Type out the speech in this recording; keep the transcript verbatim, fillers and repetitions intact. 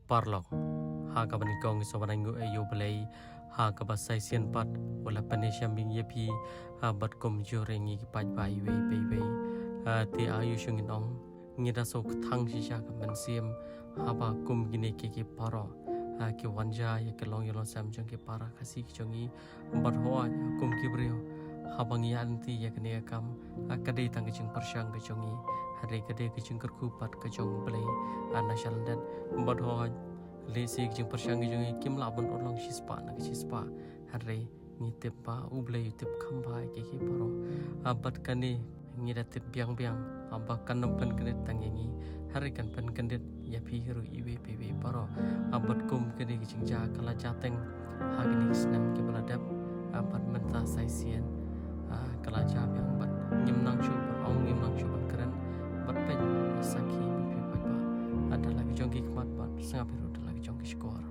Paralok, ha kaba nyngkong ngi sngewbha ban ainguh ïa U Blei ha kaba sa shisien pat u la pynïashem biang ïa phi, ha, bad kumjuh ruh ïa ngi ki paidbah iwei pa iwei. Ha, te aïu shong ngin ong, ngi da sngewkthang shisha ka mynsiem haba kum kine ki, ki para, ha, ki wan jia ïa ki longïing longsem jong ki para Khasi ki jong ngi, bad hooid, kum ki briew, haba ngi ïaid lynti ïa kane ka kam, ha, ka dei tang ka jingpyrshang ka jong ngi, hynrei ka dei ka jingkyrkhu pat ka jong U Blei, ha, na shalyndet. Bad hooid, lehse ka jingpyrshang ka jong ngi kim lah ban urlong shispah na ka shispah, hynrei ngi tip ba U Blei u tip kham bha ïa ki, ki para. Ha, bad kane ngi da tip biang biang, ha, ba kan ym pynkyndit tang ïa ngi, hynrei kan pynkyndit ïa phi ruh iwei pa iwei para. Ha, bad kum kane ka jingjia ka la jia teng ha kine ki snem kiba la dep, ha, bad mynta sa shisien, ha, ka la jia biang, bad ngim nang shuh ban ong, ngim nang shuh ban kren, bad peit, sakhi ma phi paidbah. Ha, da la ki jong ki khmat bad sngap hi ruh da la ki jong ki shkor.